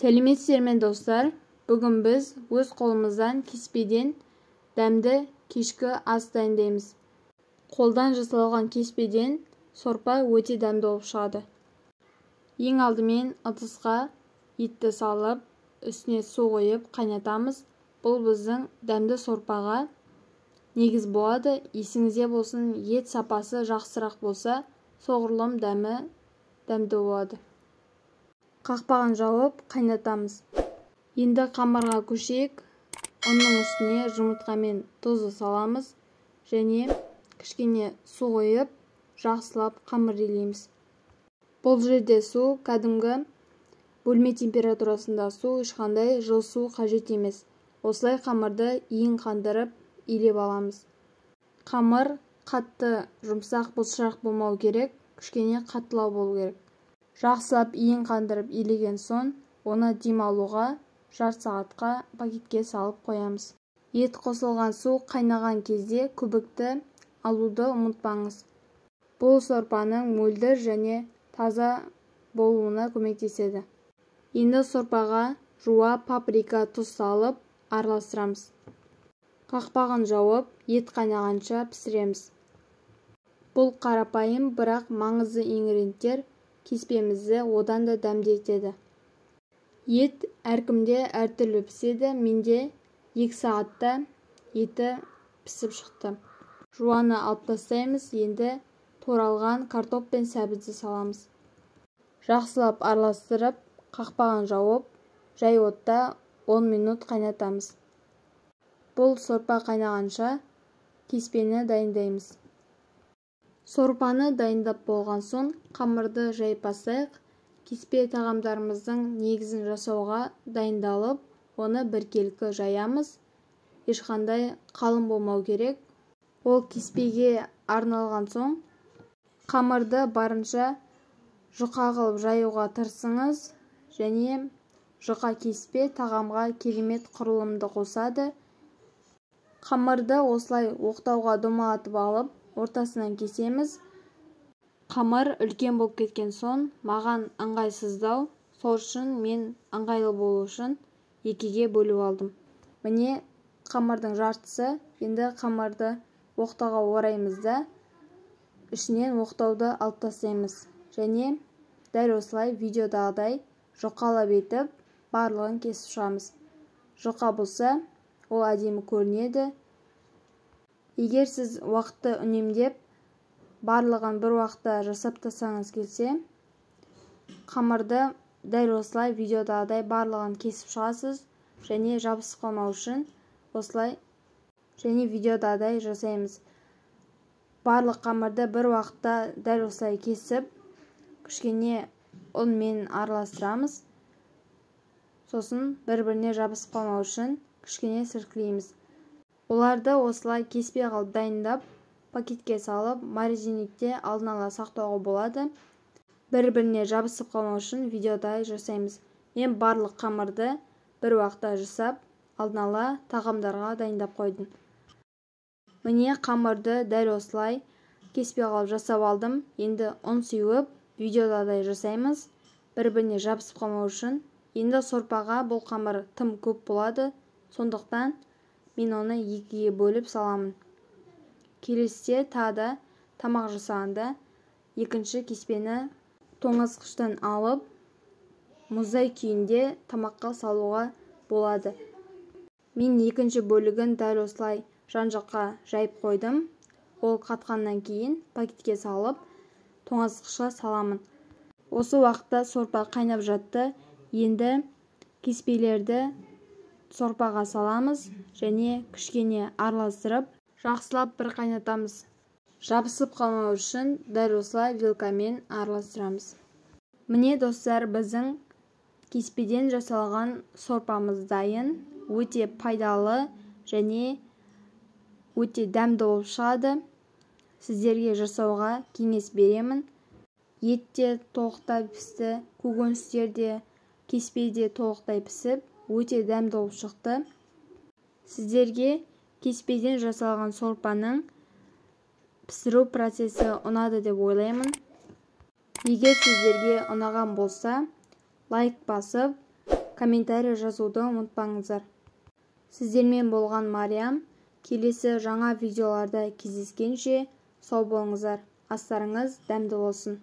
Сәлеметсіздер ме, достар? Бүгін біз өз қолымыздан кеспеден дәмді кешкі ас дайындаймыз. Қолдан жасалған кеспеден сорпа өте дәмді болып шығады. Ең алдымен ыдысқа етті салып, үстіне су құйып қайнатамыз. Бұл біздің дәмді сорпаға негіз болады. Есіңізде болсын, ет сапасы жақсырақ болса, соғұрлым дәмі дәмді болады. Қақпағын жауып қайнатамыз. Енді қамырға көшейік. Ұнның үстіне жұмыртқа мен тұзды саламыз және кішкене су құйып, жақсылап қамыр илейміз. Бұл жерде су кәдімгі бөлме температурасында су, ешқандай жылы су қажет емес. Осылай қамырды иін қандырып илеп аламыз. Қамыр қатты жұмсақ, бұлшық болмау керек, кішкене қаттылау болу керек. Жақсылап иін қандырып илеген соң, оны демалуға жарты сағатқа пакетке салып қоямыз. Ет қосылған су қайнаған кезде көбікті алуды ұмытпаңыз. Бұл сорпаның мөлдір және таза болуына көмектеседі. Енді сорпаға жуа, паприка, тұз салып араластырамыз. Қақпағын жауып, ет қайнағанша пісіреміз. Бұл қарапайым, бірақ маңызды ингредиенттер кеспемізді одан да дәмді етеді. Ет әркімде әртүрлі піседі. Менде 2 сағатта еті пісіп шықты. Жуаны алып тастаймыз. Енді туралған картоп пен сәбізді саламыз. Жақсылап араластырып, қақпағын жауып, жай отта 10 минут қайнатамыз. Бұл сорпа қайнағанша кеспені дайындаймыз. Сорпаны дайындап болған соң қамырды жайып бастайық. Кеспе тағамдарымыздың негізін жасауға дайындалып, оны біркелкі жаямыз. Ешқандай қалың болмау керек. Ол кеспеге арналған соң қамырды барынша жұқа қылып жаюға тырысыңыз және жұқа кеспе тағамға керемет құрылымды қосады. Қамырды осылай оқтауға домалатып алып, ортасынан кесеміз. Қамыр үлкен болып кеткен соң маған ыңғайсыздау, сол үшін мен ыңғайлы болу үшін екіге бөліп алдым. Міне қамырдың жартысы. Енді қамырды оқтауға ораймыз да, ішінен оқтауды алып тастаймыз. Және дәл осылай видеодағыдай жұқалап етіп барлығын кесіп шығамыз. Жұқа болса, ол әдемі көрінеді. Егер сіз уақытты үнемдеп, барлығын бір уақытта жасап тастағыңыз келсе, қамырды дәл осылай видеодағыдай барлығын кесіп шығасыз және жабысып қалмау үшін осылай және видеодағыдай жасаймыз. Барлық қамырды бір уақытта дәл осылай кесіп, кішкене ұнмен араластырамыз. Сосын бір-біріне жабысып қалмау үшін кішкене сіркілейміз. Оларды осылай кеспе қылып дайындап, пакетке салып, морозильникте алдын ала сақтауға болады. Бір-біріне жабысып қалмау үшін видеода жасаймыз. Мен барлық қамырды бір уақытта жасап, алдын ала тағамдарға дайындап қойдым. Міне қамырды дәл осылай кеспе қылып жасап алдым. Енді ұн сеуіп, видеодағыдай жасаймыз. Бір-біріне жабысып қалмау үшін. Енді сорпаға бұл қамыр тым көп болады. Сондықтан мен оны екіге бөліп саламын. Келесіде тағы да тамақ жасағанда екінші кеспені тоңазытқыштан алып, мұздай күйінде тамаққа салуға болады. Мен екінші бөлігін дәл осылай жан-жаққа жайып қойдым. Ол қатқаннан кейін пакетке салып, тоңазытқышқа саламын. Осы уақытта сорпа қайнап жатты. Енді кеспелерді сорпаға саламыз және кішкене араластырып, жақсылап бір қайнатамыз. Жабысып қалмау үшін дәл осылай вилкамен араластырамыз. Міне достар, біздің кеспеден жасалған сорпамыз дайын. Өте пайдалы және өте дәмді болып шығады. Сіздерге жасауға кеңес беремін. Ет те толықтай пісті, көкөністер де, кеспе де толықтай пісіп, өте дәмді болып шықты. Сіздерге кеспеден жасалған сорпаның пісіру процесі ұнады деп ойлаймын. Егер сіздерге ұнаған болса, лайк басып, Комментарий жазуды ұмытпаңыздар. Сіздермен болған Мариям. Келесі жаңа видеоларда кездескенше сау болыңыздар. Астарыңыз дәмді болсын.